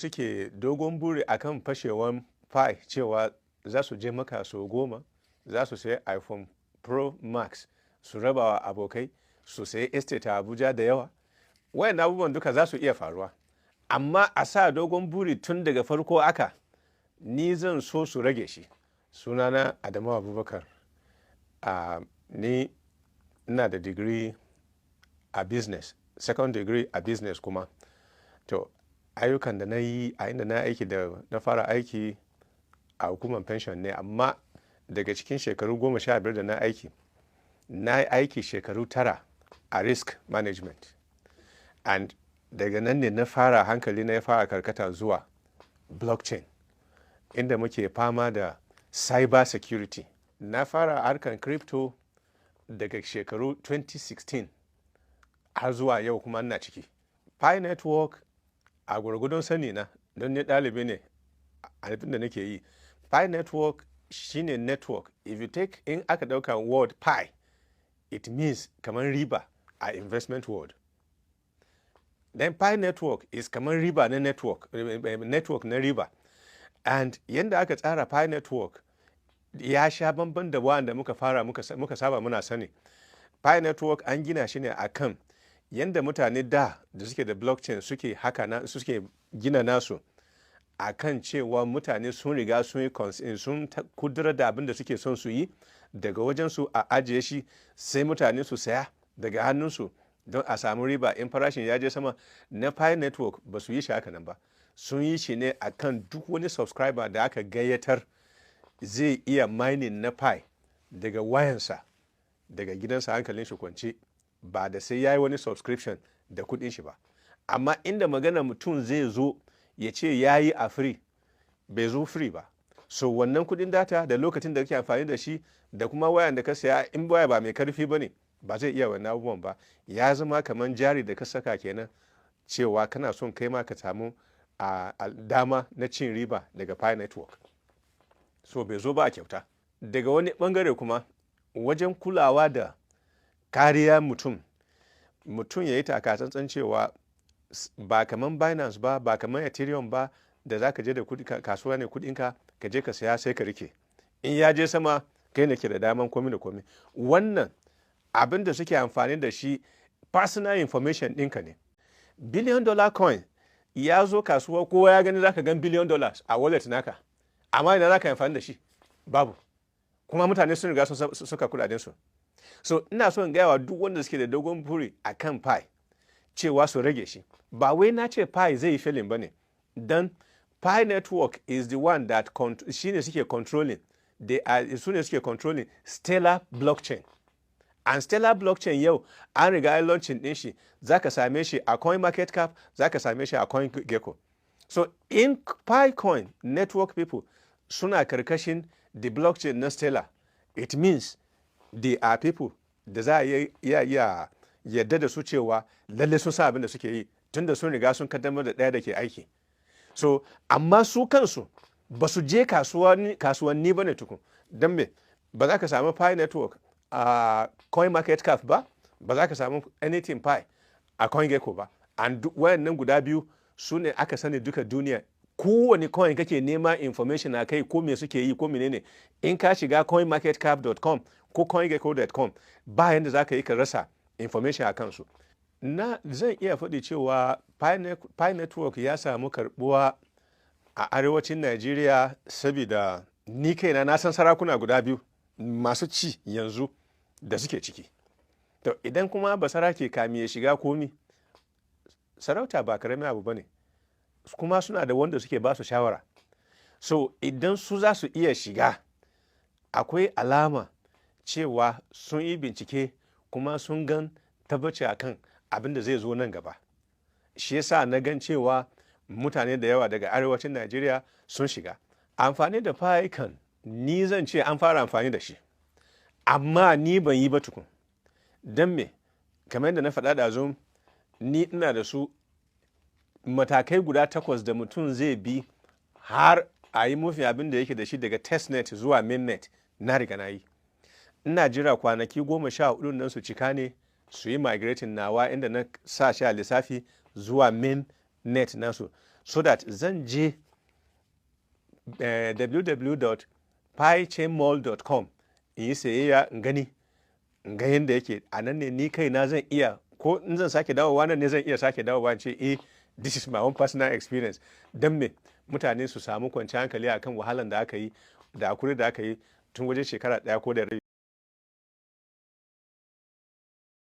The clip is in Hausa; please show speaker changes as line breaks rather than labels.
Suke dogon buri akan fashewan Pi cewa za su je Makka sau 10, za su sayi iPhone Pro Max su raba wa abokai, su sayi estate a Abuja da yawa. Wayannan abubuwan duka za su iya faruwa. Amma a sa dogon buri tun daga farko aka, ni zan so su rage shi. Sunana Adamu Abubakar. Ni ina da digiri a business, second degree a business kuma. To, ayyukan da na yi a inda na aiki da na fara aiki a hukumar pension ne, amma daga cikin shekaru 15 da na aiki, na yi aiki shekaru 9 a risk management. And daga nan ne na fara hankali na ya fara karkata zuwa blockchain, inda muke fama da cyber security. Na fara harkar crypto daga shekaru 2016 har zuwa yau, kuma ina ciki. Pi Network, a gwargwadon sani na, don ni ɗalibi ne abin da nake yi, Pi Network shine network. If you take, in aka ɗauka word pi, it means kamar riba a investment world. Then Pi Network is kamar riba na network, network na riba. And yanda aka tsara Pi Network ya sha bamban da wanda muka fara muka saba muna sani. Pi Network an gina shi ne akan yanda mutane da suke da blockchain suke haka na suke gina nasu, akan cewa mutane sun riga sun yi sun kudura da abin da suke son su yi daga wajen su, a ajiye shi, sai mutane su saya daga hannunsu don a samu riba in farashin ya je sama. Na Pi Network ba su yi shi haka nan ba. Sun yi shi ne akan duk wani subscriber da aka gayyatar zai iya mining na Pi daga wayansa, daga gidansa, hankalin shi kwance, ba da sai ya yi wani subscription da kudin shi ba. Amma inda magana mutum zai zo ya ce ya yi a free, bai zo free ba. So wannan kudin data da lokacin da kake amfani da shi da kuma wayan da ka saya, in waya ba mai karfi ba ne, ba zai iya wannan abubuwan ba. Ya zama kamar jari da ka saka kenan, cewa kana son kai ma ka samu a dama na cin riba daga Pi Network. So bai zo ba a kyauta. Daga wani bangare kuma, wajen kulawa da kariya, mutum ya yi takatsantsan cewa ba kaman Binance ba, ba kaman Ethereum ba, da za ka je da kudi kasuwa ne, kudinka ka je ka saya sai ka rike, in ya je sama kai ne ke da daman komi da komi. Wannan abin da suke amfani da shi personal information ɗinka ne. Billion dollar coin ya zo kasuwa, kowa ya gani, zaka gan billion dollars a wallet naka, amma idan zaka amfani da shi, babu. Kuma mutane sun riga sun suka kudaden su. So ina so in gaya wa duk wanda suke da dogon buri a kan Pi cewa su rage shi. Ba wai na ce Pi zai yi failing ba ne, don Pi Network is the one that shine suke controlling, they are, su ne suke controlling Stellar blockchain. And Stellar blockchain yau an riga an launching din shi, zaka same shi a Coin Market Cap, zaka same shi a Coin Gecko. So in Pi coin network people suna karkashin the blockchain na Stellar, it means they are people da za a iya iya yadda da su cewa lalle sun san abin da suke yi, tunda sun riga sun kaddamar da ɗaya da ke aiki. So amma su kansu ba su je kasuwanni ba ne tukun. Don me? Ba za ka samu Pi Network a Coin Market Cap ba, ba za ka samu anything Pi a Coin Gecko ba. And wayannan guda biyu su ne aka sani duka duniya. Kowane coin kake nema information a kai, ko me suke yi ko menene, in ka shiga coinmarketcap.com ko coingecko.com, ba yanda za ka yi ka rasa information a kansu. Na zan iya faɗi cewa Pi Network ya samu karbuwa a arewacin Najeriya, saboda ni kaina na san sarakuna guda biyu masu ci yanzu da suke ciki. To, idan kuma basarake kami ya shiga komi, sarauta ba karamin abu bane, kuma suna da wanda suke ba su shawara. So idan su za su iya shiga, akwai alama cewa sun yi bincike kuma sun gan tabbaci akan abin da zai zo nan gaba. Shi yasa na gan cewa mutane da yawa daga arewacin Najeriya sun shiga amfani da Pi kan. Ni zan ce an fara amfani da shi, amma ni ban yi ba tukun. Don me? Kamar yadda na faɗa da zo, ni ina da su matakai guda takwas da mutum zai bi har a yi mafi abin da yake da shi daga testnet zuwa mainnet. Na riga na yi. Ina jira kwanaki 14 nan su cika ne su yi migrating nawa inda na sa shi a lissafi zuwa mainnet nasu. So that zan je www.pichainmall.com in yi sayayya, in gani, in ga yadda yake. A nan ne ni kaina zan iya, ko in zan sake dawowa nan ne, zan iya sake dawowa in ce, "Eh, this is my own personal experience," don me mutane su samu kwanciyar hankali akan wahalan da aka yi da hakuri da aka yi tun wajen shekara 1 ko da rabi.